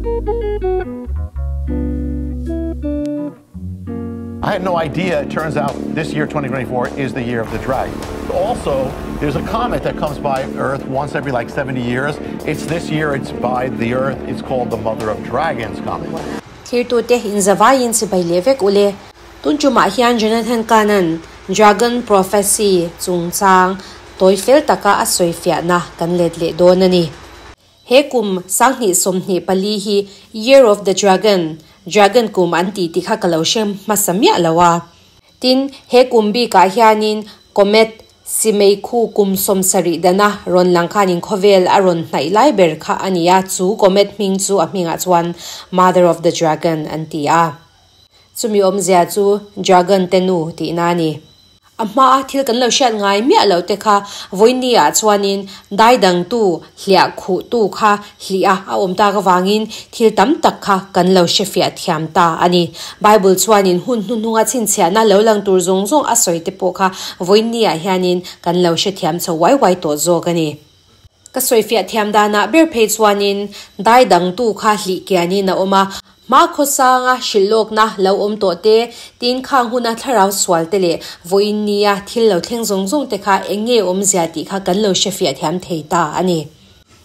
I had no idea. It turns out this year, 2024, is the year of the dragon. Also, there's a comet that comes by Earth once every like 70 years. It's this year, it's by the Earth. It's called the Mother of Dragons comet. Thirtute inzavaiin chibai leh vek ule. Tun tumah hian Jonathan Kahn-a'n Dragon Prophecy chungchang tawi fel taka a sawi fiahna kan let leh dawn a ni. He kum 2024 hi Year of the Dragon, Dragon kum an ti tih kha ka lo hre hmasa miah lo a. Tin, he kum bikah hianin Comet Simeikhu kum 70 dana rawn lang khanin khawvel a rawn hnaih lai ber kha a ni a, chu Comet hming chu a hmingah chuan Mother of the Dragon an ti a. Chumi awmzia chu Dragon te nu tihna a ni. A hmaa thil kan lo hriat ngai miah loh te kha vawiin ah chuanin dai dangtu, hliah khuhtu kha hlih a a awm tak avangin thil tam tak kha kan lo hrefiah thiam ta a ni. Bible chuanin hun hnuhnunga chhinchhiahna lo lang tur zawng zawng a sawi te pawh kha vawiin ah hianin kan lo hrethiam chho uai uai tawh zawk a ni. Ka sawifiah thiam danah ber phei chuanin dai dangtu kha hlih kianin a awm a, hma khawsanga hrilhlawkna lo awm tawh te, tin khang huna thlarau sual te leh vawiin nia thil lo thleng zawng zawng te kha eng nge awmzia tih kha kan lo hrefiah thiam thei ta a ni.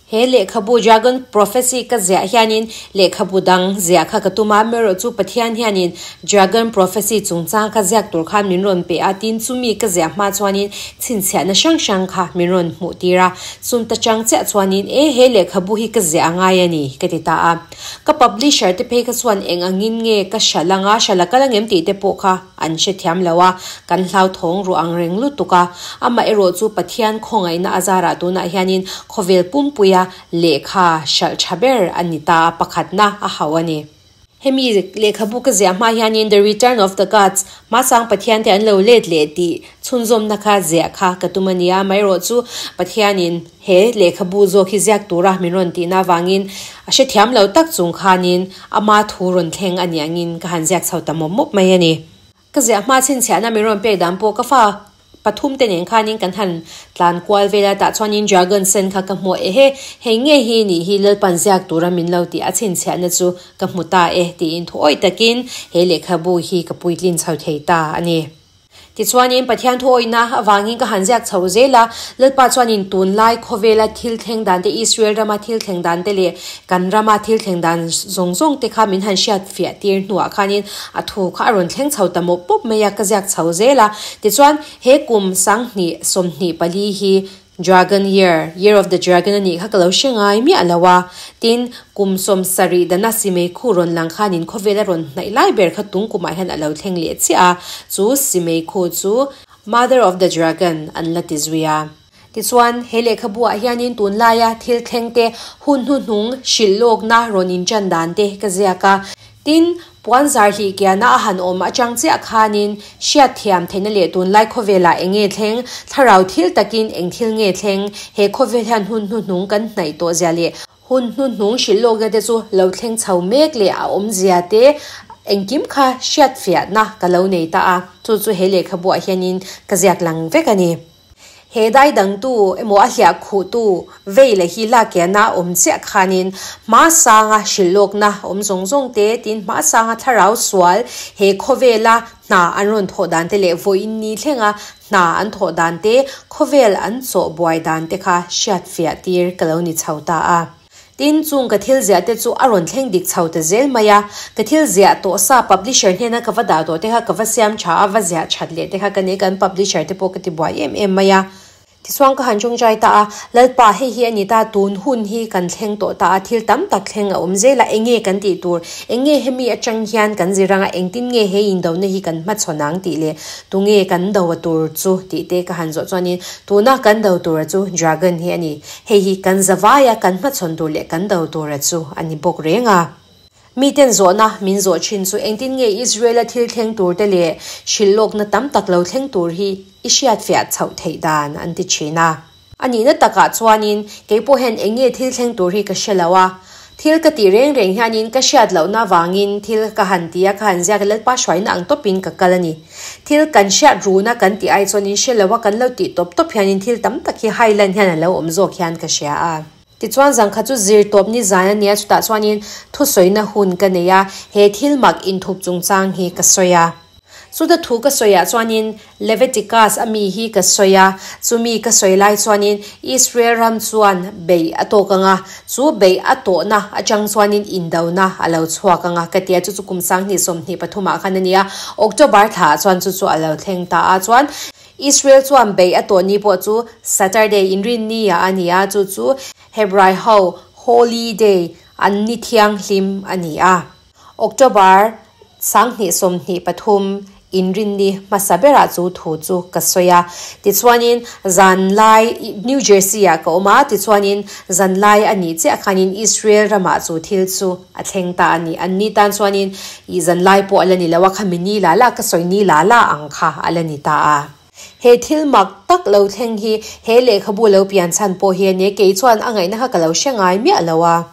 He lehkhabu Dragon Prophecy ka ziah hianin lehkhabu dang ziah kha ka tum a, amaherawh chu Pathian hianin Dragon Prophecy chungchang ka ziak tur khan min rawn pe a, tin chumi ka ziah hma chuanin chhinchhiahna hrang hrang kha min rawn hmuh tir a, chum ta chang chiah chuanin e he lehkhabu hi ka ziah a ngai a ni ka ti ta a. Ka publisher te phei kha chuan eng angin nge ka hral anga hral a kal angem tih te pawh kha an hrethiam lo a, kan hlauthawng ruh ang reng lutuk a. Amaherawh chu Pathian khawngaihna a zarah tunah hianin khawvel pumpuia lehkha hralh tha ber a ni ta a, pakhatna a hauh a ni. Hemi lehkhabu ka ziah hma hianin The Return of the Gods, Hmasang Pathian te an lo let leh tih chhunzawmna kha ziah kha ka tum a ni a, amaherawh chu Pathianin he lehkhabu zawk hi ziak tura min rawn tihna avangin a hrethiam lo tak chung khanin ama thu rawn thleng a nih angin ka han ziak chho ta mawp mawp mai a ni. Ka ziah hma chhinchhiahna min rawn pek dan pawh ka fa pathum te nen khanin kan han tlan kual vel a, tah chuanin dragon sen kha ka hmu ehe, hei nge hi nih hi Lalpan ziak tura min lo tih a chhinchhiahna chu ka hmu ta e tiin thuawih takin he lehkhabu hi ka puitlin chho thei ta a ni. Tichuanin Pathian thuawihna avangin ka han ziak chho zel a, Lalpa chuanin tunlai khawvela thil thleng dan te, Israel rama thil thleng dan te leh kan rama thil thleng dan zawng zawng te kha min han hriat fiah tir hnuah khanin a thu kha a rawn thleng chho ta mawp mawp mai a, ka ziak chho zel a. Tichuan, he kum 2024 hi Dragon Year, Year of the Dragon a nih kha ka lo hre ngai miah lo a. Tin, kum 70 dana Simei khu rawn lang khanin khawvel a rawn hnaih lai ber kha tung kumah hian a lo thleng leh chiah a, chu Simei khu chu Mother of the Dragon an la ti zui a. Tichuan, he lehkhabuah hianin tunlaia thil thleng te, hun hnuhnung hrilh lawkna rawn inṭan dan te ka ziak a. Tin, puan zar hlih kiana a han awm atang chiah khanin hriat thiam theihna leh tunlai khawvelah eng nge thleng, thlarau thil takin eng thil nge thleng, he khawvel hian hun hnuhnung kan hnaih tawh zia leh hun hnuhnung hrilh lawkna te chu lo thleng chho mek leh a awmzia te engkim kha hriat fiahna ka lo nei ta a, chu chu he lehkhabuah hianin ka ziak lang vek a ni. He dai dangtu emaw a hliah khuhtu vei leh hi lak kiana a awm chiah khanin hma sanga hrilh lawkna awm zawng zawng te tin hma sanga thlarau sual he khawvela hna an rawn thawh dan te leh vawiin ni thlenga hna an thawh dan te khawvel an chawh buai dan te kha hriat fiah tir ka lo ni chho ta a. Tin, chung ka thil ziah te chu a rawn thleng dik chho ta zel mai a, ka thil ziah tawh sa publisher hnena ka va dah tawh te kha ka va siam tha a, va ziah that leh te kha ka nei, kan publisher te pawh ka ti buai em em mai a. Tichuan ka han tawngtai ta a, Lalpa hei hi a ni ta, tun hun hi kan thleng tawh ta a, thil tam tak thleng a awm zel a, eng nge kan tih tur, eng nge hemi atang hian kan zir anga engtin nge he indona hi kan hmachhawn ang tih leh tunge kan do a tur chu tih te ka han zawh chuanin tuna kan do tura chu dragon hi a ni. Hei hi kan zavaia kan hmachhawn tur leh kan do tura chu a ni bawk reng a. Miten zawhna min zawh thin chu engtin nge Israel-a thil thleng tur te leh hrilh lawkna tam tak lo thleng tur hi i hriatfiah chhoh theih dan an ti thin a. A nihna takah chuanin kei pawh hian eng nge thil thleng tur hi ka hre lo a. Thil ka tih reng reng hianin ka hriat lohna avangin thil ka han ti a, ka han ziak a, Lalpa hruaina ang tawpin ka kal a ni. Thil kan hriat runa kan tih ai chuanin hre lo a kan lo tih tawp tawp hianin thil tam tak hi highland hian a lo awm zawk hian ka hria a. Tichuan zangkhat chu zirtawp ni zan a nia, chutah chuanin thusawina hun ka nei a, he thil mak inthup chungchang hi ka sawi a. Chuta thu ka sawiah chuanin Leviticus a mi hi ka sawi a, chumi ka sawi lai chuanin Israel ram chuan bei a tawk ang a, chu bei a tawhna atang chuanin indona a lo chhuak ang a ka ti a, chu chu kum 2023 ah khan a ni a, October thlaah chuan chu chu a lo thleng ta a, chuan Israel chuan bei a tawh ni pawh chu Saturday inrinni ah a ni a, chu chu Hebrai ho Holy Day an ni thianghlim a ni a. October 2023 inrinni hmasa berah chu thu chu ka sawi a. Tichuanin zanlai New Jersey ah ka awm a, tichuanin zanlai a nih chiah khanin Israel ramah chu thil chu a thleng ta a ni. An ni tan chuanin ih zanlai pawh a la ni lo a, khami ni la la ka sawi ni la la ang kha a la ni ta a. He thil mak tak lo thleng hi he lehkhabu lo pian chhan pawh hi a ni a, kei chuan a ngaihna kha ka lo hre ngai miah lo a.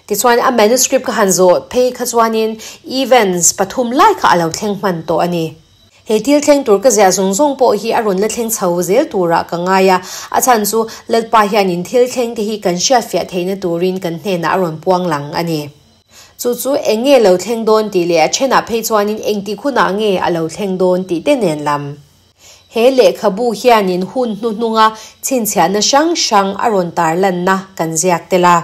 Tichuan a manuscript ka han zawh phei kha chuanin events pathum lai kha a lo thleng hman tawh a ni. He thil thleng tur ka ziah zawng zawng pawh hi a rawn la thleng chho zel turah ka ngai a, a chhan chu Lalpa hianin thil thleng te hi kan hriatfiah theihna turin kan hnenah a rawn puang lang a ni. Chu chu eng nge lo thleng dawn tih leh a thenah phei chuanin engtik hunah nge a lo thleng dawn tih te nen lam. He lehkhabu hianin hun hnuhnunga chhinchhiahna hrang hrang a rawn tarlanna kan ziak tel a.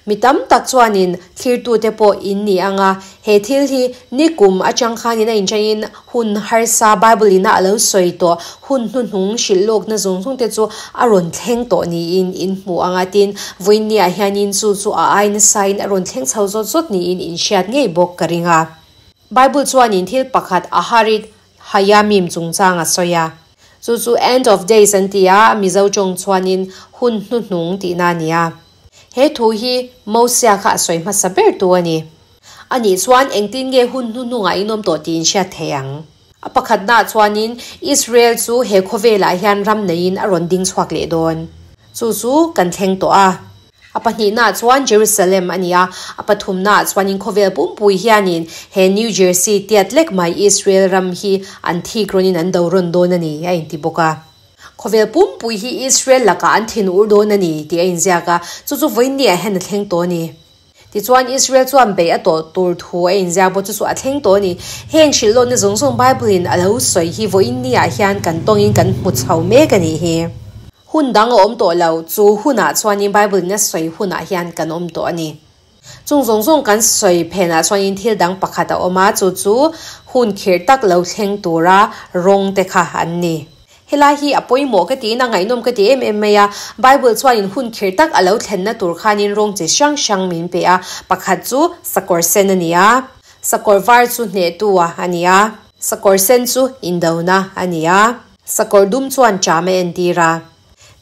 Mi tam tak chuanin thlirtute pawh in ni ang a, he thil hi nikum atang khanin a inṭanin hun harsa Bible ina a lo sawi tawh hun hnuhnung hrilh lawkna zawng zawng te chu a rawn thleng tawh niin in hmu ang a, tin, vawiinniah hianin chu chu a ai nasain a rawn thleng chho zawt zawt niin in hriat ngei bawk ka ring a. Bible chuanin thil pakhat a harit Hayamim chungchang a sawi a. Chu chu End of Days an ti a, Mizo tawng chuanin hun hnuhnung tihna a ni a. He thu hi Mosia kha a sawi hmasa ber tu a ni. Anih chuan engtin nge hun hnuhnungah in awm tawh tih in hriat thei ang? A pakhatnaah chuanin Israel chu he khawvelah hian ram neiin a rawn ding chhuak leh dawn. Chu chu kan thleng tawh a. A pahnihnaah chuan Jerusalem a ni a, a pathumnaah chuanin khawvel pumpui hianin he New Jersey tiat lek mai Israel ram hi an thik rawnin an do rawn dawn a ni a inti bawk a. Khawvel pumpui hi Israel lakah an thin ur dawn a ni tih a inziak a, chu chu vawiinniah hian a thleng tawh a ni. Tichuan Israel chuan bei a tawh tur thu a inziak bawk, chu chu a thleng tawh a ni. Heng hrilhlawtna zawng zawng Bible-in a lo sawi hi vawiinniah hian kan tawngin kan hmu chho mek a nih hi. Hun dang a awm tawh lo, chu hunah chuanin Bible in a sawi hunah hian kan awm tawh a ni. Chung zawng zawng kan sawi phenah chuanin thil dang pakhat a awm a, chu chu hun khirh tak lo thleng tura rawng te kha an ni. Helai hi a pawimawh ka tiin a ngaihnawm ka ti em em mai a, Bible chuanin hun khirh tak a lo thlenna tur khanin rawng chi hrang hrang min pe a, pakhat chu sakawr sen a ni a, sakawr var chu hnehtu a a ni a, sakawr sen chu indona a ni a. Sakawr dum chuan ṭam a entir a.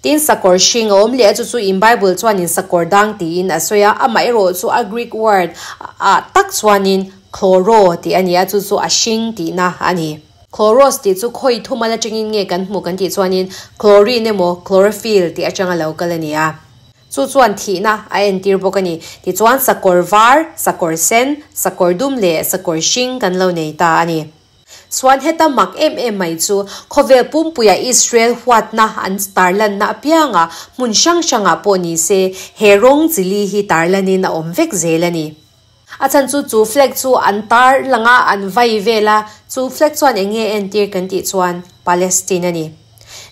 Tin, sakawr hring a awm leh a, chu chu in Bible chuanin sakawr dang tiin a sawi a, amaherawh chu a Greek word ah tak chuanin chloro tih a ni a, chu chu a hring tihna a ni. Chloros tih chu khawi thumal atangin nge kan hmuh kan tih chuanin chlorine emaw chlorophyll tih atanga lo kal a ni a. Chu chuan thihna a entir bawk a ni. Tichuan sakawr var, sakawr sen, sakawr dum leh sakawr hring kan lo nei ta a ni. Chuan heta mak em em mai chu khawvel pumpuia Israel huatna an tarlanna apianga hmun hrang hrangah pawh ni se he rawng chili hi tarlanin a awm vek zel a ni. A chhan chu chu flag chu an tar lang a, an vai vel a, chu flag chuan eng nge entir kan tih chuan Palestine a ni.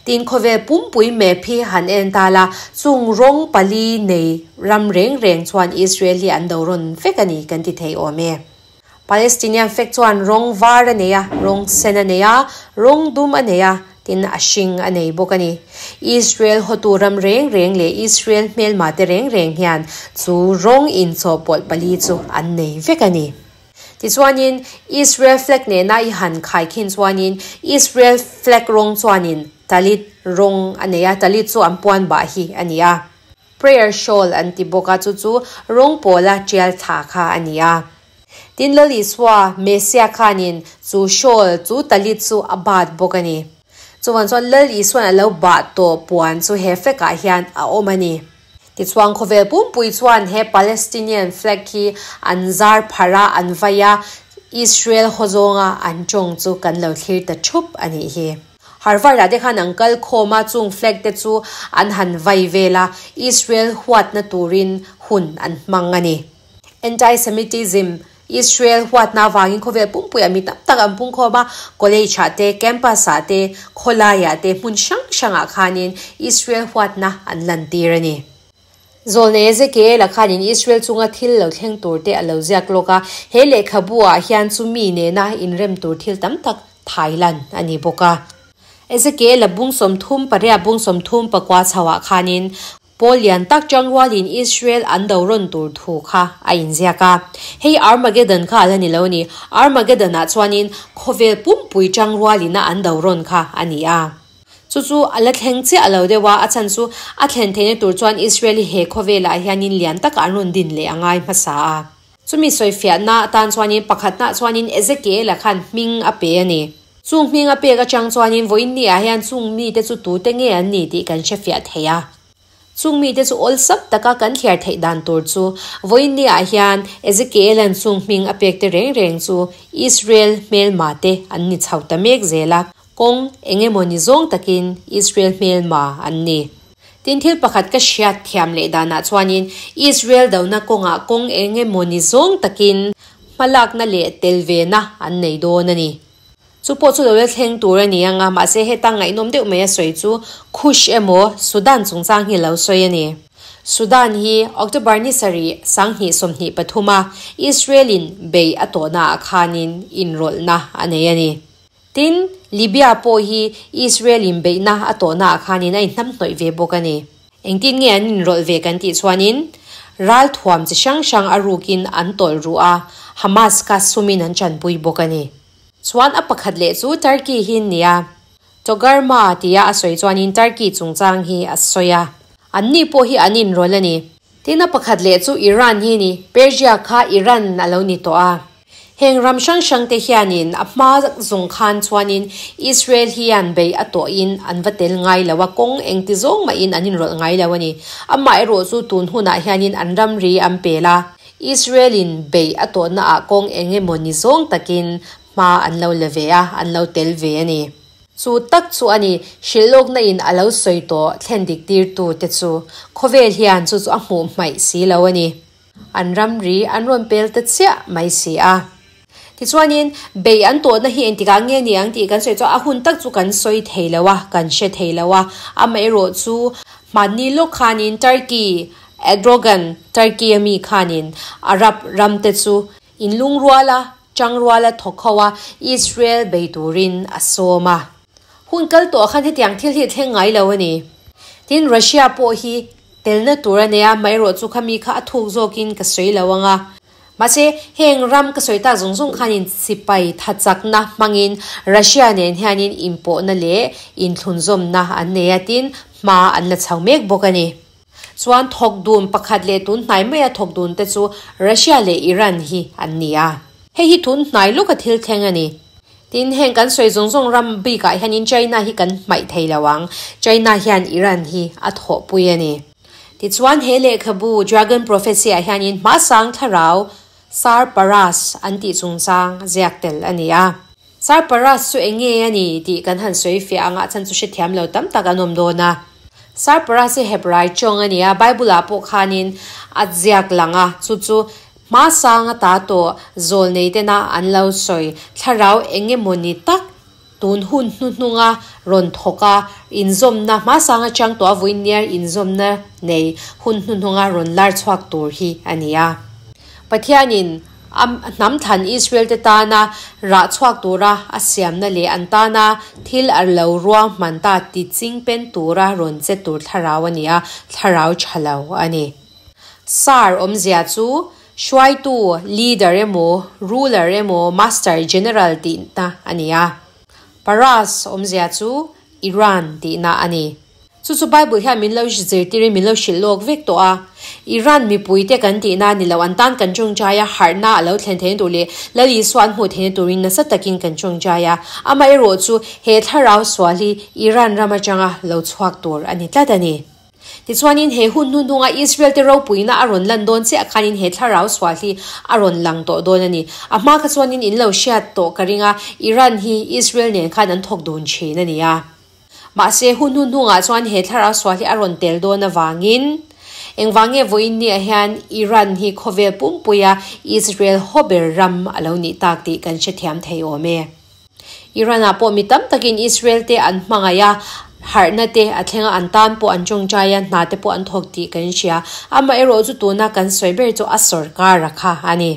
Tin khawvel pumpui map hi han en ta la, chung rawng pali nei ram reng reng chuan Israel hi an do rawn vek a ni kan ti thei awm e. Palestinian flag chuan rawng var a nei a, rawng sen a nei a, rawng dum a nei a, tin a hring a nei bawk a ni. Israel hotu ram reng reng leh Israel hmelma te reng reng hian chu rawng inchawhpawlh pali chu an nei vek a ni. Tichuanin Israel flag nena i han khaikhin chuanin Israel flag rawng chuanin talit rawng a nei a, talit chu an puan bah hi a ni a. Prayer shawl an ti bawk a, chu chu rawng pawla tial thla kha a ni a. Tin Lal Isua, Messiah khanin chu shawl, chu talit chu a bat bawk a ni. Chuvang chuan Lal Isua'n a lo bah tawh puan chu he flag ah hian a awm a ni. Tichuan khawvel pumpui chuan he Palestinian flag hi an zar pharh a, an vai a, Israel haw zawnga an tawng chu kan lo thlir ta thup a nih hi. Harvard ah te khan an kal khawm a, chung flag te chu an han vai vel a, Israel huatna turin hun an hmang a ni. Anti-Semitism, Israel huatna avangin khawvel pumpuiah mi tam tak an pung khawm a, college ah te, campus ah te, khawlaiah te, hmun hrang hrangah khanin Israel huatna an lantir a ni. Zawlnei Ezekiel-a khanin Israel chunga thil lo thleng tur te a lo ziak lawk a, he lehkhabu ah hian chu mi nena inrem tur thil tam tak thailan a ni bawk a. Ezekiel-a bung 38 bung 34 chho ah khanin Pawl lian tak tangrualin Israel an do rawn tur thu kha a inziak a. Hei Armageddon kha a la ni lo a ni. Armageddon ah chuanin khawvel pumpui tangrualina an do rawn kha a ni a. Chu chu a la thleng chiah lo deuh a, a chhan chu a thlen theihna tur chuan Israel hi he khawvelah hianin lian taka an rawn din leh a ngai hmasa a. Chumi sawifiahna atan chuanin pakhatna chuanin Ezekiel-a khan hming a pe a ni. Chung hming a pek atang chuanin vawiin ni ah hian chung mite chu tute nge an ni tih kan hrefiah thei a. Chung mite chu awlsam taka kan thliar theih dan tur chu vawiin ni ah hian Ezekiel-a'n chung hming a pek te reng reng chu Israel hmelma te an ni chho ta mek zel a, kawng eng emaw ni zawng takin Israel hmelma an ni. Tin thil pakhat ka hriat thiam leh danah chuanin Israel dona kawngah kawng eng emaw ni zawng takin hmalakna leh tel vena an nei dawn a ni. Chu pawh chu lo la thleng tur a ni ang a, mahse heta ngaihnawm deuh mai a sawi chu Khush emaw Sudan chungchang hi lo sawi a ni. Sudan hi October ni sarih 2023 a Israel-in bei a tawhnaah khanin inrawlhna a nei a ni. Tin, Libya pawh hi Israel-in beihna a tawhnaah khanin a inhnamhnawih ve bawk a ni. Engtin nge an inrawlh ve kan tih chuanin ral thuam chi hrang hrang a rukin an tawlh ruh a, Hamas kha sumin an chanpui bawk a ni. Chuan a pakhat leh chu Turkey hi nia. Togarma tia a sawi chuanin Turkey chungchang hi a sawi a. Anni pawh hi an inrawlh a ni. Tin a pakhat leh chu Iran hi ni. Persia kha Iran a lo ni tawh a. Heng ram hrang hrang te hianin a hma zawng khan chuanin Israel hian bei a tawhin an va tel ngai lo a, kawng engti zawng mahin an inrawlh ngai lo a ni. Amaherawh chu tun hunah hianin an ramri an pel a. Israel-in bei a tawhnaah kawng eng emaw ni zawng takin hma an lo la ve a, an lo tel ve a ni. Chu tak chu a ni, hrilhlawkna in a lo sawi tawh thlen dik tirtu te chu khawvel hian chu chu a hmuh hmaih si lo a ni. An ramri an rawn pel ta chiah mai si a. Tichuanin, bei an tawhna hi engtikah nge ni ang tih kan sawi chuan a hun tak chu kan sawi thei lo a, kan hre thei lo a. Amaherawh chu hmanni lawk khanin Turkey Erdogan, Turkey a mi khanin Arab ramte chu inlungruala tangruala thawk ho a, Israel bei turin a sawm a. Hun kal tawh khan hetiang thil hi a thleng ngai lo a ni. Tin, Russia pawh hi telna tur a nei a, amaherawh chu khami kha a thuk zawkin ka sawi lo ang a. Mahse, heng ram ka sawi tak zawng zawng khanin sipai thachakna hmangin Russia nen hianin inpawhna leh inthlunzawmna an nei a, tin, hma an la chho mek bawk a ni. Chuan thawk dun pakhat leh tun hnai maia thawk dun te chu Russia leh Iran hi an ni a. Hei hi tun hnai lawka thil thleng a ni. Tin, heng kan sawi zawng zawng ram bikah hianin China hi kan hmaih thei lo ang. China hian Iran hi a thawhpui a ni. Tichuan he lehkhabu Dragon Prophecy ah hianin hmasang thlarau Sar Paras an tih chungchang ziak tel a ni a. Sar Paras chu eng nge a ni tih kan han sawi fiah anga chan chu hrethiam lo tam tak an awm dawn a. Sar Paras hi Hebrai tawng a ni a, Bible ah pawh khanin a ziak lang a, chu chu hmasang ata tawh zawl nei tena an lo sawi thlarau eng emaw ni tak Tun hun hnuhnunga rawn thawk a, inzawmna hmasang atang tawh a vawiin inzawmna nei hun hnuhnunga rawn lar chhuak tur hi a ni a. Pathianin a hnam thlan Israel-te tana rah chhuak tura a siamna leh an tana thil a lo ruahman ta ti chingpen tura rawn che tur thlarau a ni a, thlarau tha lo a ni. Sar awmzia chu hruaitu, leader emaw, ruler emaw, master, general tihna a ni a. Paras awmzia chu Iran tihna a ni. Chu chu Bible hian min lo zirtirin min lo hrilh lawk vek tawh a. Iran mipuite kan tihna a ni lo, an tan kan tawngtai a, harhna a lo thlen theihna tur leh Lal Isua an hmuh theihna turin nasa takin kan tawngtai a. Amaherawhchu he thlarau sual hi Iran ram atanga lo chhuak tur a ni tlat a ni. Tichuanin he hun hnuhnunga Israel te ropuina a rawn lan dawn chiah khanin he thlarau sual hi a rawn lang tawh dawn a ni. A hma kha chuanin in lo hriat tawh ka ring a, Iran hi Israel nen khan an thawk dun thin a ni a. Mahse hun hnuhnungah chuan he thlarau sual hi a rawn tel dawn avangin engvang nge vawiin nia hian Iran hi khawvel pumpuia Israel hawber ram a lo nih tak tih kan hrethiam thei awm e. Iran-ah pawh mi tam takin Israel te an hmangaih a, harhna te a thleng a, an tan pawh an tawngtai a, hna te pawh an thawk tih kan hria. Amaherawh chu tuna kan sawi ber chu a sorkar a kha a ni.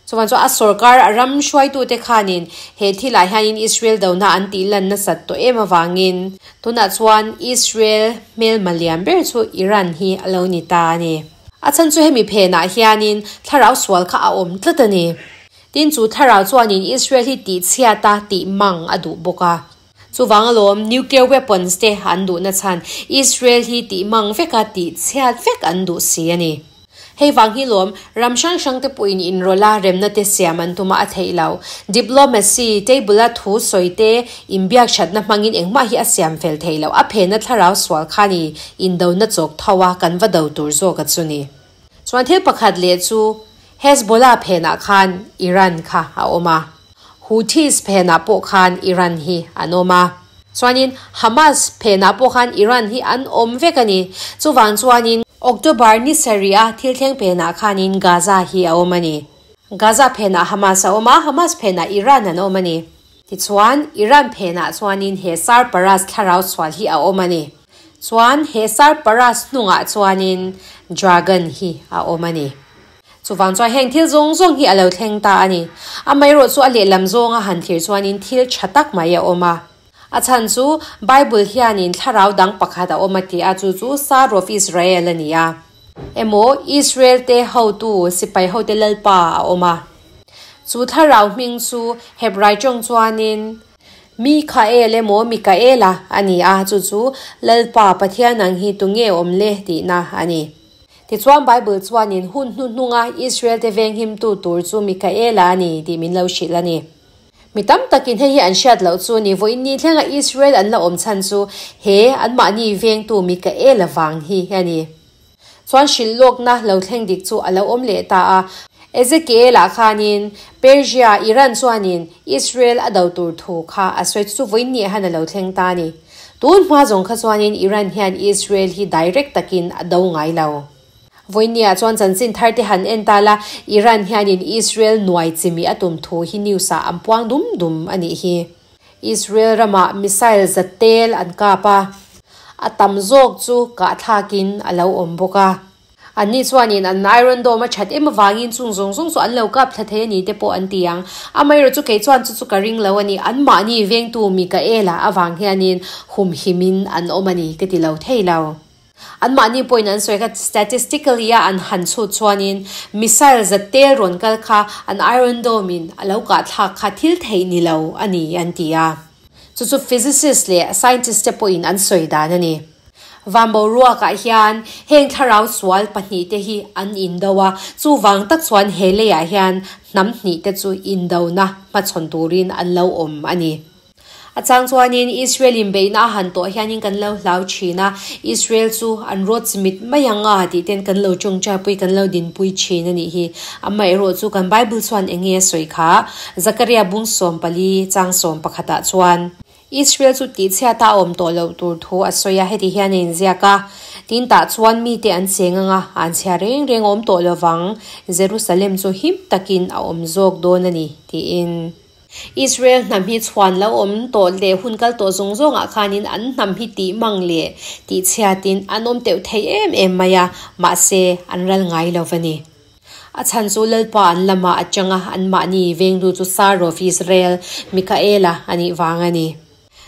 Chuvang chuan a sorkar a ram hruaitute khanin he thilah hianin Israel dona an tih lan nasat tawh em avangin tunah chuan Israel hmelma lian ber chu Iran hi a lo ni ta a ni. A chhan chu hemi phenah hianin thlarau sual kha a awm tlat a ni. Tin, chu thlarau chuanin Israel hi tihchhiat a, tih mang a duh bawk a. Chuvang alawm, nuclear weapons te an duhna chhan Israel hi tih mang vek a, tihchhiat vek an duh si a ni. Hei vang hi lawm, ram hrang hrang te pawhin inrawlh a, remna te siam an tum a, a theih lo. Diplomacy, table a thu sawi te, inbiak thatna hmangin engmah hi a siam fel theih loh. A phena thlarau sual kha ni, indona chawk tho a, kan va do tur zawk a chu ni. Chuan thil pakhat leh chu Hezbollah phenah khan Iran kha a awm a, Houthis phenah pawh khan Iran hi an awm a, chuanin Hamas phenah pawh khan Iran hi an awm vek a ni. Chuvang chuanin October ni sarih a thil thleng phenah khanin Gaza hi a awm a ni. Gaza phenah Hamas a awm a, Hamas phenah Iran an awm a ni. Tichuan, Iran phenah chuanin he Sarparas thlarau chhual hi a awm a ni. Chuan he Sarparas hnungah chuanin Dragon hi a awm a ni. Chuvang chuan heng thil zawng zawng hi a lo thleng ta a ni. Amaherawh chu a lehlam zawnga han thlir chuanin thil tha tak mai a awm a. A chhan chu Bible hianin thlarau dang pakhat a awm a ti a, chu chu Sar of Israel a ni a. Emaw Israel te hotu sipai hote lalpa a awm a. Chu thlarau hming chu Hebrai tawng chuanin Mikhael emaw Mikaela a ni a, chu chu Lalpa Pathian ang hi tunge awm le tihna a ni. Tichuan Bible chuanin hun hnuhnunga Israel te venghimtu tur chu Mikaela a ni tih min lo hrilh a ni. Mi tam takin hei hi an hriat loh chu ni, vawiin ni thlenga Israel an la awm chhan chu he anmahni vengtu Mikaela vang hi a ni. Chuan hrilh lawkna lo thleng dik chu a lo awm leh ta a. Ezekiel-ah khanin Persia, Iran chuanin Israel a do tur thu kha a sawi chu vawiin ni han a lo thleng ta a ni. Tun hma zawng kha chuanin Iran hian Israel hi direct takin a do ngai lo. Vawiin ni ah chuan chanchin thar te han en ta la, Iran hianin Israel nuai chimi a tum thu hi news ah an puang dum dum a nih hi. Israel ramah missile zatel an kap a, a tam zawk chu kahthlakin a lo awm bawk a. Anni chuanin an Iron Dome a that em avangin chung zawng zawng chu an lo kap thla thei a ni te pawh an ti ang. Amaherawh chu kei chuan chu chu ka ring lo a ni, anmahni vengtu Mikaela avang hianin humhimin an awm a ni ka ti lo thei lo. Anmahni pawhin an sawi kha statistically a an han chhut chuanin missile zatel rawn kal kha an Iron Dome in a lo kahthlak kha thil theih ni lo a ni an ti a. Chu chu physicist leh scientist te pawhin an sawi dan a ni. Van boruakah hian heng thlarau sual pahnihte hi an indo a, chuvang tak chuan he leiah hian hnam hnihte chu indona hmachhawn turin an lo awm a ni. A chang chuanin Israel in beihna a han tawh hianin kan lo hlau thin a, Israel chu an rawt chimit mai ang a tih ten kan lo tawngtaipui kan lo dinpui thin a nih hi. Amaherawh chu kan Bible chuan eng nge a sawi kha? Zakaria bung 14 chang 11 ah chuan Israel chu tihchhiat a awm tawh loh tur thu a sawi a, heti hian a inziak a, Tin tah chuan mite an cheng ang a, an chhia reng reng awm tawh lovang, Jerusalem chu him takin a awm zawk dawn a ni, tiin. Israel hnam hi chhuan lo awm tawh leh hun kal tawh zawng zawngah khanin an hnam hi tih mang leh tih chhiatin an awm teuh thei em em mai a, mahse an ral ngai lo va ni. A chhan chu Lalpa an lamah a chang a, anmahni vengtu chu Sar of Israel, Mikaela a nih vang a ni.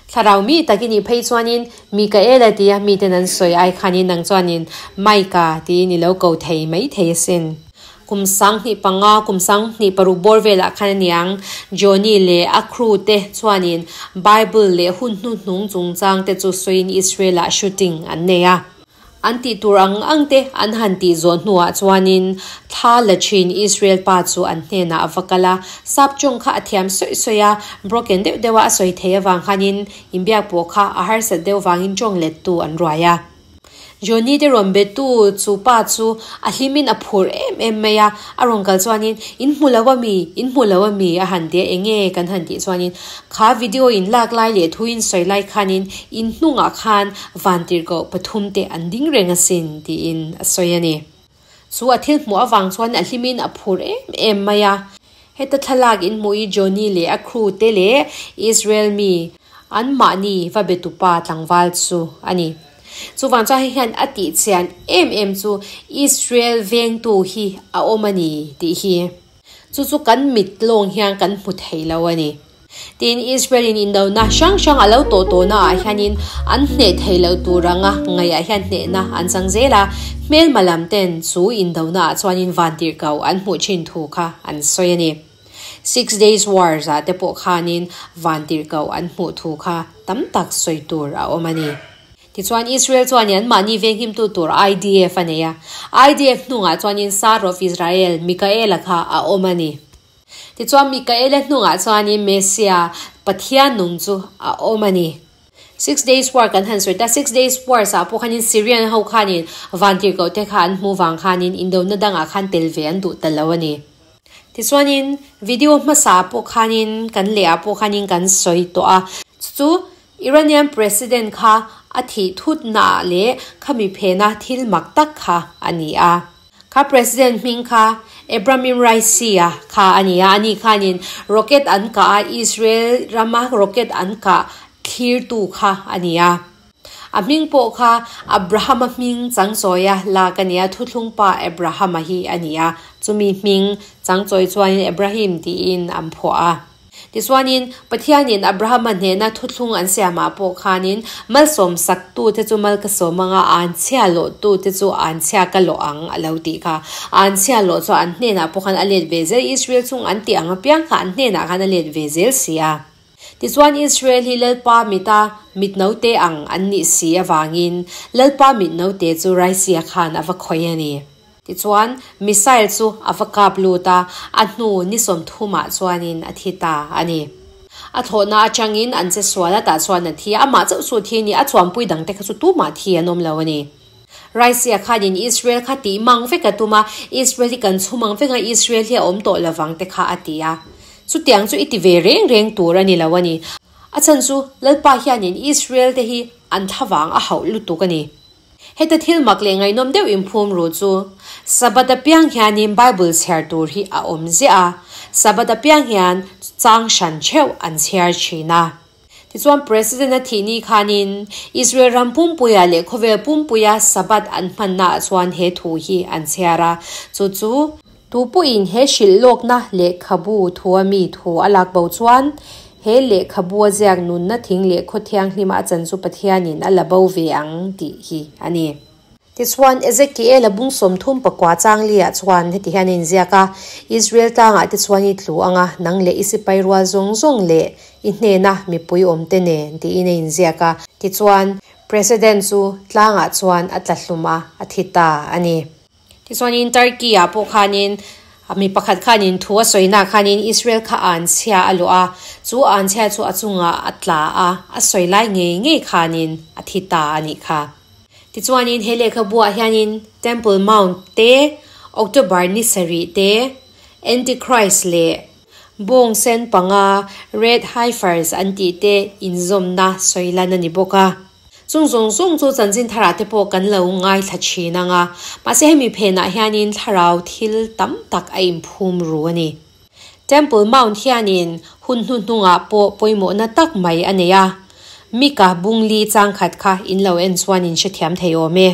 Thlarau mi takin i phei chuanin Mikaela tia miten an sawi ai khanin nang chuanin Maika tiin i lo ko thei mai thei asin. Kum 2005, kum 2006 bawr velah khan aniang Johnny leh a crew te chuanin Bible leh hun hnuhnung chungchang te chu sawiin Israel-ah shooting an nei a. An tih tur ang ang te an han tih zawh hnuah chuanin thla la thin Israel pa chu an hnenah a va kal a, sap tawng kha a thiam sawi sawi a, broken deuh deuha a sawi thei avang khanin inbiak pawh kha a harsat deuh vangin tawng lettu an ruai a. Johnny te rawn be tu chu pa chu a hlimin a phur em em mai a, a rawn kal chuanin in hmu lo ami, in hmu lo ami a han ti a, enge kan han tih chuanin kha video in lak lai leh thu in sawi lai khanin in hnungah khan vantirhkoh pathum te an ding reng asin tiin a sawi a ni. Chu a thil hmuh avang chuan a hlimin a phur em em mai a. Heta thlalak in hmuh i Johnny leh a crew te leh Israel mi an mahni va be tupa tlangval chu a ni. Chuvang chuan hei hian a tih chian em em chu Israel vengtu hi a awm a ni tih hi. Chu chu kan mit lawng hian kan hmu thei lo a ni. Tin, Israel-in indona hrang hrang a lo tawh tawhnaah hianin an hneh theih loh tur anga ngaihah hian hnehna an chang zel a, hmelma lam ten chu indonaah chuanin vantirhkoh an hmuh thin thu kha an sawi a ni. Six Days Wars-ah te pawh khanin vantirhkoh an hmuh thu kha tam tak sawi tur a awm a ni. Tichuan, Israel chuan anmahni venghimtu tur IDF a nei a, IDF hnungah chuanin Sar of Israel, Mikaela kha a awm a ni. Tichuan, Mikaela hnungah chuanin Messia, Pathian nung chu a awm a ni. Six Days War kan han sawi ta. Six Days Wars ah pawh khanin Syrian ho khanin vantirhkoh te kha an hmuh vang khanin indona dangah khan tel ve an duh ta lo a ni. Tichuanin, video hmasa pawh khanin kan leh ah pawh khanin kan sawi tawh a. Chu Iranian President kha a thih thutnaah leh khami phena thil mak tak kha a ni a. Kha President hming kha Ebrahim Raisi-a kha a ni a, ani khanin rocket an kah a, Israel rama rocket an kah thlirtu kha a ni a. A hming pawh kha Abraham-a hming changchawia lak a ni a, thuthlung pa Abraham-a hi a ni a, chumi hming changchawi chuanin Ebrahim tiin an phuah a. Tichuanin, Pathianin Abrahama hnena thuthlung an siamah pawh khanin malsawm saktute chu mal ka sawm anga anchhia lawhtute chu anchhia ka lawh ang a lo tih kha. Anchhia lawh chu an hnenah pawh khan a let ve zel, Israel chung an tih ang apiang kha an hnenah khan a let ve zel si a. Tichuan, Israel hi Lalpa mita mit note ang an nih si avangin Lalpa mit note chu Raisia khan a va khawih a ni. Tichuan, missile chu a va kap lut a, a hnu ni sawmthumah chuanin a thi ta a ni. A thlawhna atangin an che sual a, tah chuan a thi a, amah chauh chu thi a ni, a chuanpui dangte kha chu tumah thi an awm lo a ni. Raisia khanin Israel kha tih mang vek a tum a, Israel hi kan chhum ang vek a, Israel hi a awm tawh lovang te kha a ti a. Chutiang chu i ti ve reng reng tur a ni lo a ni. A chhan chu Lalpa hianin Israel te hi an thlavang a hauh lutuk a ni. Heta thil mak leh ngaihnawm deuh inphum ru chu, Sabbath apiang hianin Bible chhiar tur hi a awm ziah a, Sabbath apiang hian chang hran theuh an chhiar thin a. Tichuan President a thih ni khanin Israel ram pumpuia leh khawvel pumpuia Sabbath an hmannaah chuan he thu hi an chhiar a, chu chu, Tu pawhin he hrilh lawkna lehkhabu thua mi thu a lak bo chuan, he lehkhabu a ziak nunna thing leh khaw thianghlima a chan chu Pathianin a la bo ve ang tih hi a ni. Tichuan, Ezekiel a bung 34 changli-ah chuan heti hian a inziak a, Israel tlangah te chuan i tlu ang a, nang leh i sipai rual zawng zawng leh i hnena mipui awmte nen, tiin a inziak a. Tichuan, President chu tlangah chuan a tla hlum a, a thi ta a ni. Tichuanin Turkey-ah pawh khanin mi pakhat khanin thu a sawina khanin Israel kha anchhia a luah a, chu anchhia chu a chungah a tla a, a sawi lai ngei ngei khanin a thi ta a nih kha. Tichuanin he lehkhabuah hianin Temple Mount te, October ni sarih te, Antichrist leh bawng sen panga Red Heifers an tih te inzawmna sawi lan a ni bawk a. Chung zawng zawng chu chanchin tharah te pawh kan lo ngaithla thin ang a, mahse hemi phenah hianin thlarau thil tam tak a inphum ru a ni. Temple Mount hianin hun hnuhnungah pawh pawimawhna tak mai a nei a, Mika bungli changkhat kha in lo en chuan in hrethiam thei awm e.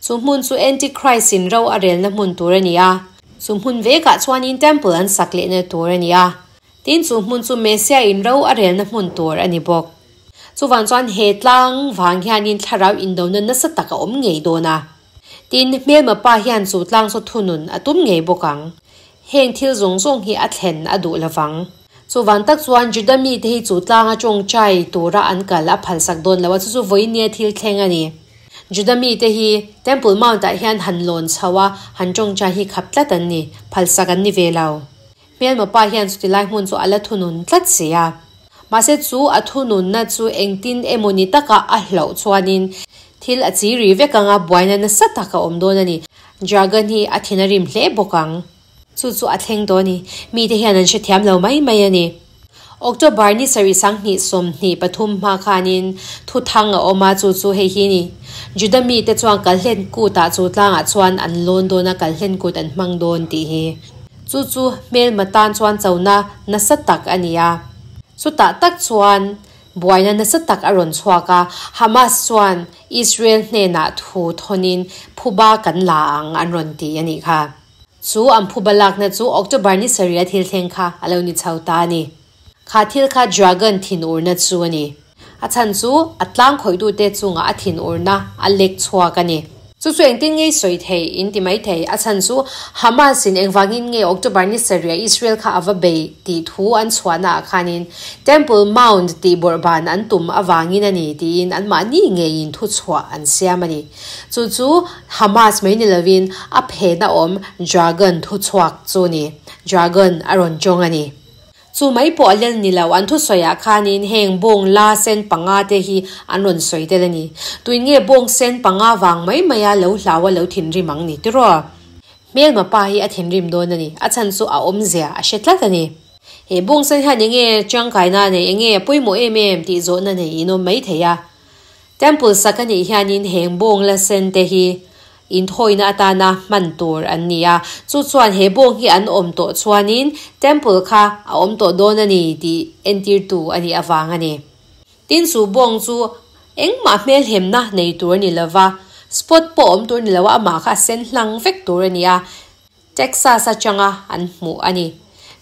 Chu hmun chu Antichrist in ro a relna hmun tur a ni a, chu hmun vekah chuanin Temple an sak lehna tur a ni a, tin chu hmun chu Messiah in ro a relna hmun tur a ni bawk. Chuvang chuan he tlang vang hianin thlarau indona nasa tak a awm ngei dawn a. Tin, hmelma pa hian chu tlang chu thunun a tum ngei bawk ang. Heng thil zawng zawng hi a thlen a duh lovang. Chuvang tak chuan Juda mite hi chu tlanga tawngtai tura an kal a phalsak dawn lo a, chu chu vawinia thil thleng a ni. Juda mite hi Temple Mount-ah hian han lawn chho a, han tawngtai hi khap tlat an ni, phalsak an ni ve lo. Hmelma pa hian chuti lai hmun chu a la thunun tlat si a. Mahse chu a thununna chu engtin emaw ni taka a hlauh chuanin Thil a chi ri vek anga buaina nasa tak a awm dawn a ni. Dragon hi a thin a rim hle bawk ang. Chu chu a thleng dawn a ni. Mite hian an hrethiam lo mai mai a ni. October ni sarih sanghnih 23 hma khanin thu thang a awm a, chu chu hei hi a ni. Juda mite chuan Kalhlen kutah chu tlangah chuan an lawn dawn a, Kalhlen kut an hmang dawn tih hi. Chu chu hmelma tan chuan chona nasa tak a ni a. Chutah tak chuan buaina nasa tak a rawn chhuak a, Hamas chuan Israel hnenah thu thawnin phuba kan la ang an rawn ti a nih kha. Chu an phuba lakna chu October ni sarih a thil thleng kha a lo ni chho ta a ni. Kha thil kha Dragon thinurna chu a ni. A chhan chu a tlang khawihtute chungah a thinurna a lek chhuak a ni. Chu chu engtin ngei sawi thei in ti mai thei. A chhan chu Hamas in engvangin nge October ni sarih a Israel kha a va bei tih thu an chhuahna ah khanin Temple Mount tih bawrhban an tum avangin a ni tiin anmahni ngeiin thu chhuah an siam a ni. Chu chu Hamas mai ni lovin a phena awm Dragon thuchhuak chu ni. Dragon a rawn tawng a ni. Chu mai pawh a lel ni lo, an thusawiah khanin heng bawng la sen panga te hi an rawn sawi tel a ni. Tuin nge bawng sen panga vang mai maia lo hlau a lo thinrim ang ni tiraw? Hmelma pa hi a thinrim dawn a ni. A chhan chu a awmzia a hre tlat a ni. He bawng sen hian enge tangkaina nei, enge a pawimawh em em tih zawhna nei in awm mai thei a. Temple sak a nih hianin heng bawng la sen te hi inthawina atana hman tur an ni a, chu chuan he bawng hi an awm tawh chuanin Temple kha a awm tawh dawn a ni tih entirtu a nih avang a ni. Tin chu bawng chu engmah hmelhemna nei tur a ni lova, spot pawh awm tur a ni lo a, amah kha a sen hlang vek tur a ni a, Texas atanga an hmuh a ni.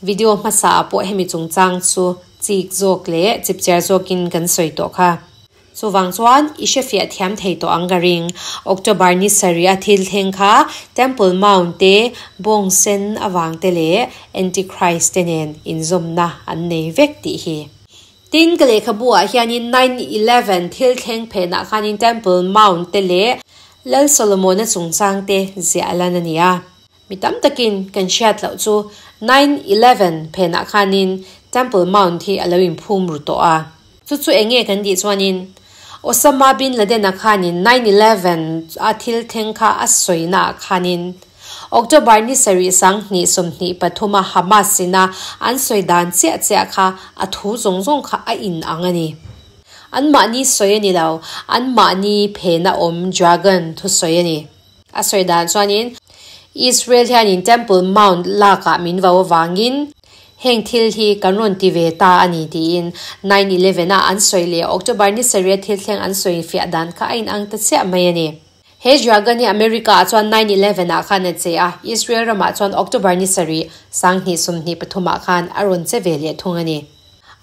Video hmasa ah pawh hemi chungchang chu chik zawk leh chipchiar zawkin kan sawi tawh kha. Chuvang chuan i hrefiah thiam thei tawh ang ka ring. October ni sarih a thil thleng kha Temple Mount te, bawng sen avang te leh Antichrist te nen inzawmna an nei vek tih hi. Tin, ka lehkhabu ah hianin 9/11 thil thleng phenah khanin Temple Mount te leh Lal Solomona chungchang te ziah lan a ni a. Mi tam takin kan hriat loh chu 9/11 phenah khanin Temple Mount hi a lo inphum ru tawh a. Chu chu eng nge kan tih chuanin Osama bin Laden-a khanin 9/11 a thil thleng kha a sawinaah khanin October ni sarih 2023 a Hamas ina an sawi dan chiah chiah kha a thu zawng zawng kha a inang a ni. Anmahni sawi a ni lo, anmahni phena awm Dragon thusawi a ni. A sawi dan chuanin Israel hianin Temple Mount lakah min vo avangin heng thil hi kan rawn ti ve ta a ni tiin 9/11 a an sawi leh October ni sarih a thil thleng an sawi fiah dan kha a inang ta chiah mai a ni. He Dragon hi America ah chuan 9/11 ah khan a che a, Israel ramah chuan October ni sarih 2023 ah khan a rawn che ve leh thung a ni.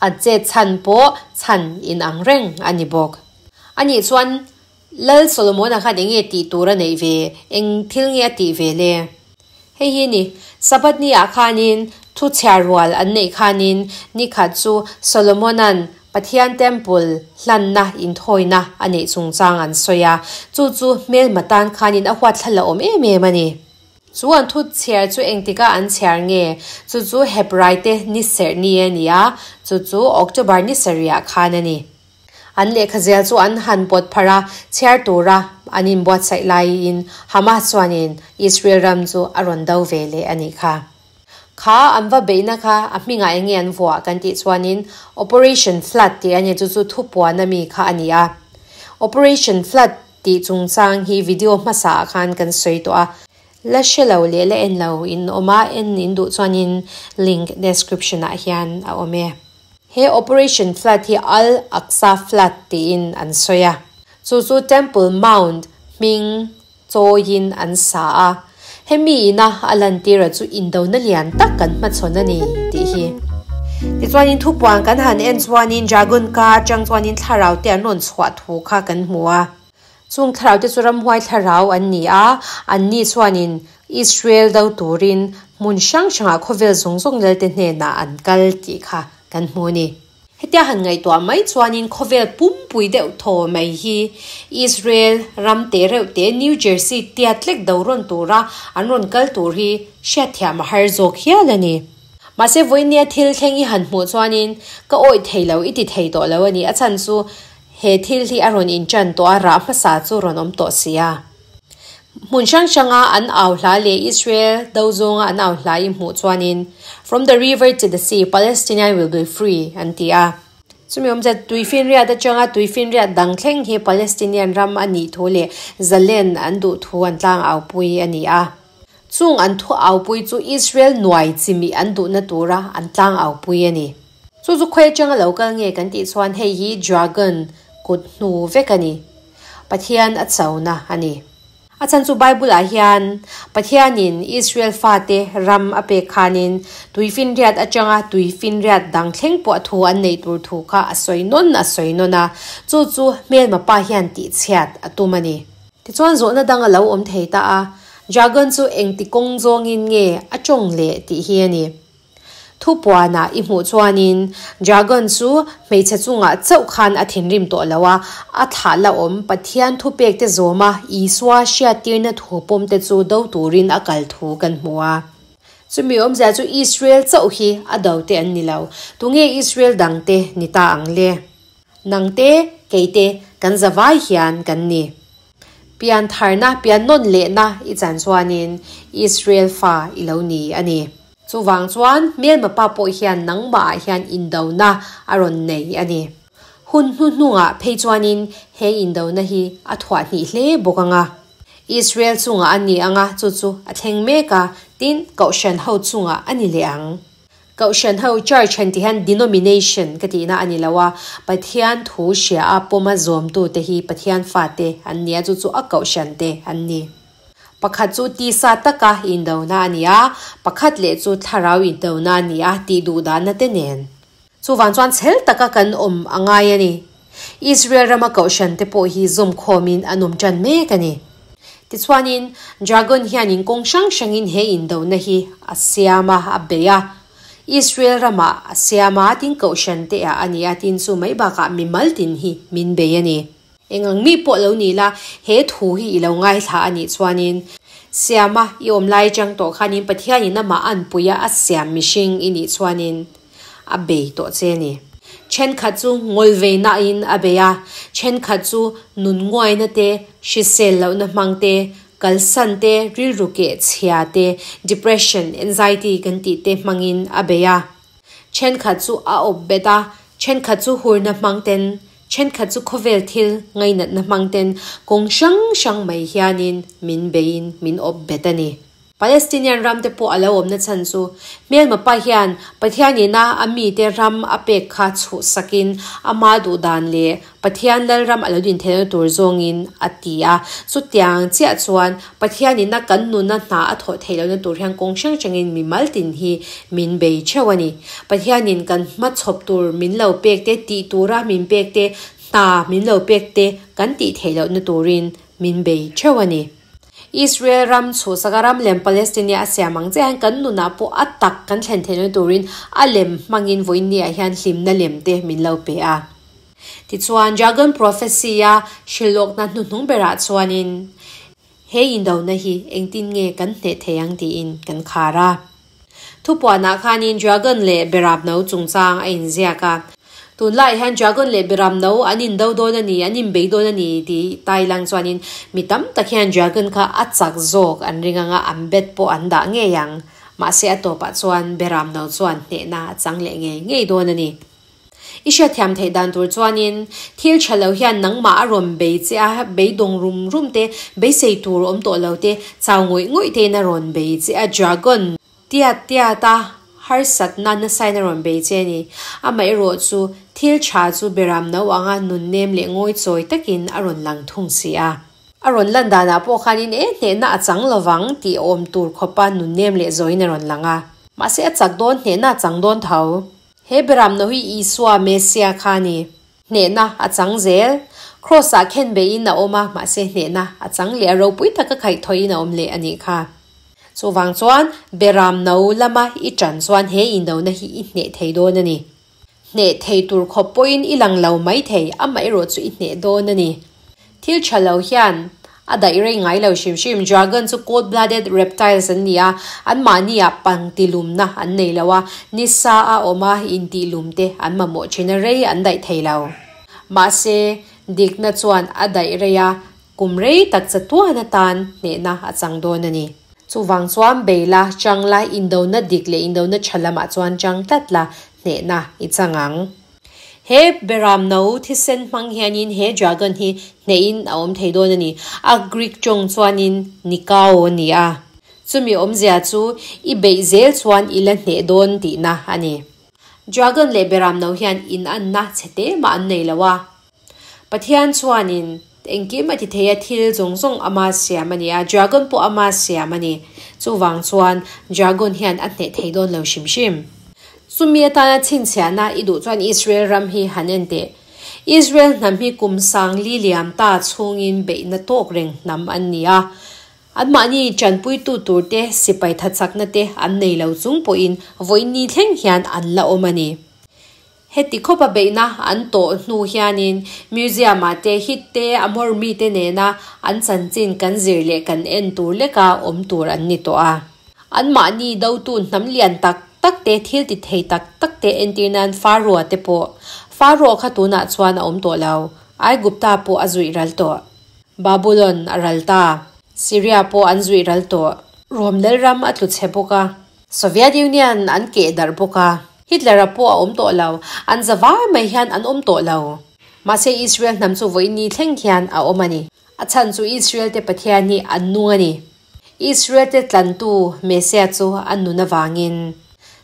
A che chhan pawh chhan inang reng a ni bawk. Anih chuan Lal Solomon-a khan eng nge tih tur a neih ve? Eng thil nge a tih ve le? Hei hi ni, Sabbath ni ah khanin thu chhiar rual an neih khanin ni khat chu Solomon-a'n Pathian Temple hlanna inthawina a neih chungchang an sawi a, chu chu hmelma tan khanin a huatthla la awm em em a ni. Chu an thu chhiar chu engtika an chhiar nge? Chu chu Hebraite ni serh ni a ni a, chu chu October ni sarihah khan a ni. An lehkha zel chu an han pawt pharh a, chhiar tura an inbuatsaih laiin Hamas chuanin Israel ram chu a rawn do ve leh a nih kha. Kha an va beihna kha a hmingah eng nge an vuah kan tih chuanin Operation Flood tih a ni, chu chu thupuan ami kha a ni a. Operation Flood tih chungchang hi video hmasaah khan kan sawi tawh a. La hre lo leh la en lo in awm a, en in duh chuanin link description ah hian a awm e. He Operation Flood hi Al Aqsa Flood tiin an sawi a, chu chu Temple Mount hming chawiin an sa a. Hemi ina a lantira chu indona lian tak kan hmachhawn a ni tih hi. Tichuanin thupuan kan han en chuanin Dragon ka atang chuanin thlarau te an rawn chhuah thu kha kan hmu a. Chung thlarau te chu ramhuai thlarau an ni a, anni chuanin Israel do turin hmun hrang hrangah khawvel zawng zawng lelte hnenah an kal tih kha kan hmu a ni. Hetia han ngaihtuah mai chuanin khawvel pumpui deuh thaw mai hi Israel ram te reuh te New Jersey tiat tlek do rawn tura an rawn kal tur hi hriatthiam a har zawk hial a ni. Mahse vawinia thil thleng i han hmuh chuanin ka awih thei lo i ti thei tawh lo a ni. A chhan chu. He thil hi a rawn inṭan tawh a, rah hmasa chu rawn awm tawh si a. Hmun hrang hranga an au hla leh Israel do zawnga an au hla i hmuh chuanin, From the river to the sea, Palestinian will be free, an ti a. Chumi awmzia tuifinriat atanga tuifinriat dang thleng hi Palestinian ram a nih thu leh zalen an duh thu an tlang aupui a ni a. Chung an thu aupui chu Israel nuai chimih an duhna tura an tlang aupui a ni. Chu chu khawi atanga lo kal nge kan tih chuan hei hi dragon kut hnu vek a ni. Pathian a chona a ni. A chhan chu Bible-ah hian Pathianin Israel fate ram a pek khanin tuifinriat atanga tuifinriat dang thleng pawh a thu an neih tur thu kha a sawi nawn a sawi nawn a, chu chu hmelma pa hian tihchhiat a tum a ni. Tichuan zawhna dang a lo awm thei ta a, Dragon chu engti kawng zawngin nge a tawng leh tih hi a ni. Thupuanah i hmuh chuanin Dragon chu hmeichhe chungah chauh khan a thinrim tawh lo a, a thlah la awm Pathian thupekte zawma Isua hriattirna thu pawmte chu do turin a kal thu kan hmu a. Chumi awmzia chu Israel chauh hi a do te an ni lo, tunge Israel dangte ni ta ang le? Nangte, keite kan zavai hian kan ni. Pian tharna, pian nawn lehna i chan chuanin Israel fa i lo ni a ni. Chuvang chuan hmelma pa pawh hian nangmahah hian indona a rawn nei a ni. Hun hnuhnungah phei chuanin he indona hi a thuah hnih hle bawk ang a. Israel chungah a ni ang a, chu chu a thleng mek a, tin, Kohhran ho chungah a ni leh ang. Kohhran ho church han tih hian denomination ka tihna a ni lo a, Pathian thu hria a pawma zawmtute hi Pathian fate an ni a, chu chu a kohhran te an ni. Pakhat chu tisa taka indona a ni a, pakhat leh chu thlarau indona a ni a tih duhdahna te nen. Chuvang chuan chhel taka kan awm a ngai a ni. Israel rama kohhran te pawh hi zawmkhawmin an awm tan mek a ni. Tichuanin, Dragon hianin kawng hrang hrangin he indona hi a siam a, a bei a. Israel ramah a siam a, tin kohhran te ah a ni a, tin chu mai bakah mimal tin hi min bei a ni. Eng ang mi pawh lo ni la, he thu hi i lo ngaithla a nih chuanin, siama i awm lai chang tawh khanin Pathianin amah anpuia a siam mihring i nih chuanin a bei tawh che a ni. Thenkhat chu ngawlveinain a bei a, thenkhat chu nun nguaina te, hrisel lohna hmang te, kalsan te, rilru keh chhia te, depression, anxiety kan tih te hmangin a bei a. Thenkhat chu a awp bet a, thenkhat chu hurna hmang ten, thenkhat chu khawvel thil ngainatna hmang ten kawng hrang hrang mai hianin min beiin min awp bet a ni. Palestinian ram te pawh a lo awmna chhan chu hmelma pa hian Pathian ina a mite ram a pek kha chhuh sakin ama duh dan leh Pathian Lalram a lo din theihna tur zawngin a ti a. Chutiang chiah chuan Pathian ina kan nuna hna a thawh theih lohna tur hian kawng hrang hrangin mimal tin hi min bei theuh a ni. Pathianin kan hmachhawp tur min lo pek te, tih tura min pek te, hna min lo pek te kan tih theih lohna turin min bei theuh a ni. Israel ram chhuhsaka ram lem Palestine a siam ang chiah hian kan nunah pawh a tak kan thlen theihna turin a lem hmangin vawiinniah hian hlimna lem te min lo pe a. Tichuan, Dragon Prophecy-a hrilhlawkna hnuhnung berah chuanin he indona hi engtin nge kan hneh thei ang tiin kan khar a. Thupuanah khanin Dragon leh Beramno chungchang a inziak a. Tunlaiah hian Dragon leh Beramno an indo dawn a ni, an inbei dawn a ni tih tailang chuanin mi tam tak hian Dragon kha a chak zawk an ring ang a, an bet pawh an dah ngei ang. Mahse a tawpah chuan Beramno chuan hnehna a chang leh ngei ngei dawn a ni. I hriatthiam theih dan tur chuanin thil tha lo hian nangmah a rawn bei che a, beidawng rum rum te, beisei tur awm tawh lo te, chau ngawih ngawih tein a rawn bei che a, dragon tiat tiat a harsatna nasain a rawn bei che a ni. Amaherawh chu thil tha chu beram no anga nun nem leh ngawi chawi takin a rawn lang thung si a. A rawn lan danah pawh khanin e hnehna a chang lovang tih awm tur khawpa nun nem leh zawiin a rawn lang a. Mahse a chak dawn hnehna a chang dawn tho. He beram no hi Isua Messia kha a ni. Hnehna a chang zel. Kraws-ah khen beihin a awm a, mahse hnehna a chang leh a ropui taka khaihthawhin a awm leh a nih kha. Chuvang chuan beram no lama i ṭan chuan he indona hi i hneh thei dawn a ni. Hneh thei tur khawp pawhin i lang lo mai thei, amaherawh chu i hneh dawn a ni. Thil tha lo hian a daih rei ngai lo hrim hrim. Dragon chu cold blooded reptiles an ni a, anmahni ah pangtilumna an nei lo a, nisa a awm a, intihlum te an mamawh thin a, rei an daih thei lo. Mahse, dikna chuan a daih rei a, kum rei tak chatuan atan hnehna a chang dawn a ni. Chuvang chuan bei la, chang la, indona dik leh indona tha lamah chuan chang tlat la, hnehna i chang ang. He beram no thisen hmang hianin he dragon hi hnehin a awm thei dawn a ni. A Greek tawng chuanin Nikao a ni a. Chumi awmzia chu i beih zel chuan i la hneh dawn tihna a ni. Dragon leh beram no hian inanna chhe te mah an nei lo a. Pathian chuanin engkim a ti thei a, thil zawng zawng ama siam a ni a, dragon pawh ama siam a ni. Chuvang chuan dragon hian a hneh thei dawn lo hrim hrim. Chumi atana chhinchhiahna i duh chuan Israel ram hi han en teh. Israel hnam hi kum sang li liam ta chhungin beihna tawk reng hnam an ni a. Anmahni tanpuitu turte sipai thachakna te an nei lo chung pawhin vawiin ni thleng hian an la awm a ni. Heti khawpa beihna an tawh hnu hianin Museum-ah te hit te a mawr mite nena an chanchin kan zir leh kan en tur leka awm tur an ni tawh a. Anmahni dotu hnam lian tak tak te, thil ti thei tak tak te entir nan Pharaoh te pawh. Pharaoh kha tunah chuan a awm tawh lo. Aigupta pawh a zuih ral tawh. Babulon a ral ta. Syria pawh an zuih ral tawh. Rom Lalram a tlu chhe bawk a. Soviet Union an keh darh bawk a, Hitler-a pawh a awm tawh lo, an za var mai hian an awm tawh lo. Mahse Israel hnam chu vawiin thleng hian a awm a ni. A chhan chu Israel te Pathian hi an nung a ni. Israel te tlantu Messiah chu an nun avangin.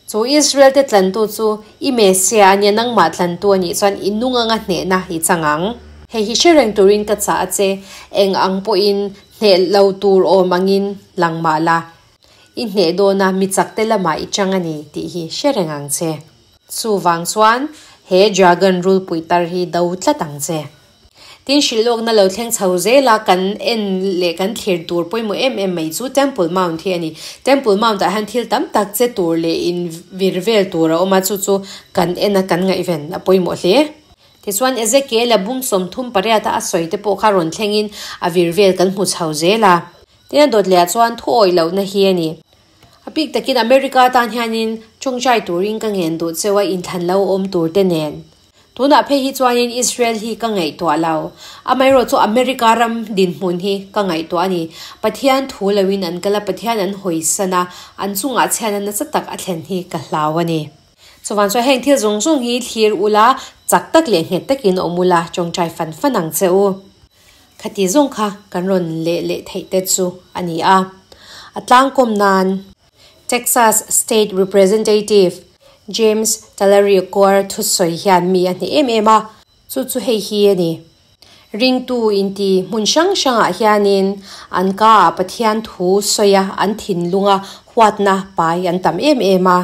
Chu Israel te tlantu chu i Messiah a nia nangmah tlantu a nih chuan i nung anga hnehna i chang ang. Hei hi hre reng turin ka chah a che, eng ang pawhin hneh lo tur awm angin lang mah la. I hneh dawn a, mi chak te lamah i chang a ni tih hi hre reng ang che. Chuvang chuan he dragon rulpui tar hi do tlat ang che. Tin hrilhlawkna lo thleng chho zel a, kan en leh kan thlir tur pawimawh em em mai chu Temple Mount hi a ni. Temple Mount ah hian thil tam tak che tur leh in vir vel tur a awm a, chu chu kan en a kan ngaihven a pawimawh hle. Tichuan Ezekiel-a bung 38 a a sawi te pawh kha rawn thlengin a vir vel kan hmu chho zel a. Tin a dawt leh ah chuan thu awih lohna hi a ni. A bik takin America tan hianin tawngtai turin ka ngen duh cheu a inthlan lo awm tur te nen. Tunah phei hi chuanin Israel hi ka ngaihtuah lo. Amaherawh chu America ram dinhmun hi ka ngaihtuah a ni. Pathian thu loin an kal a, Pathian an hawisan a, an chungah chhiatna nasa tak a thlen hi ka hlau a ni. Chuvang chuan heng thil zawng zawng hi thlir ula, chak tak leh nghet takin awm ula tawngtai fan fan ang che u. Khati zawng kha kan rawn leh leh theih te chu a ni a. A tlangkawm nan Texas State Representative James Talarico-a thusawi hian mi a hneh em em a, chu chu hei hi a ni. Ringtu inti hmun hrang hrangah hianin an kaah Pathian thu sawi a, an thinlunga huatna pai an tam em em a.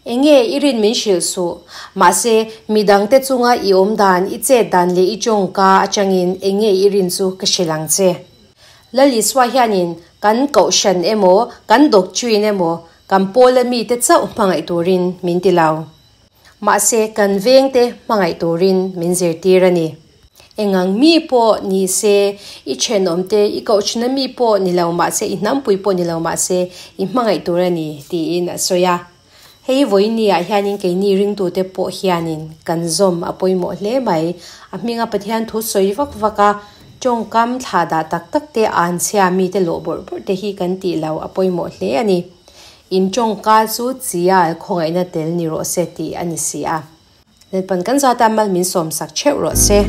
Enge i rin min hrilh suh. Mahse, midangte chunga i awm dan, i chet dan leh i tawngka atangin enge i rin chu ka hrilh ang che. Lal Isua hianin kan kohhran emaw, kan doctrine emaw, kan pawla mite chauh hmangaih turin min ti lo. Mahse, kan vengte hmangaih turin min zirtir a ni. Engang mi pawh ni se, i thenawmte, i kohhran mi pawh ni lo mah se, i hnampui pawh ni lo mah se, i hmangaih tur a ni, tiin a sawi a. Hei vawinia hianin keini ringtute pawh hianin kan zawm a pawimawh hle mai. A hminga Pathian thu sawi vak vak a, tawngkam thlah dah tak tak te, anchhia mite lawh bawrh bawrh te hi kan tih lo a pawimawh hle a ni. In tawngka chu chial khawngaihna tel ni rawh se tih a ni si a. Lalpan kan zata mal min sawmsak theuh rawh se.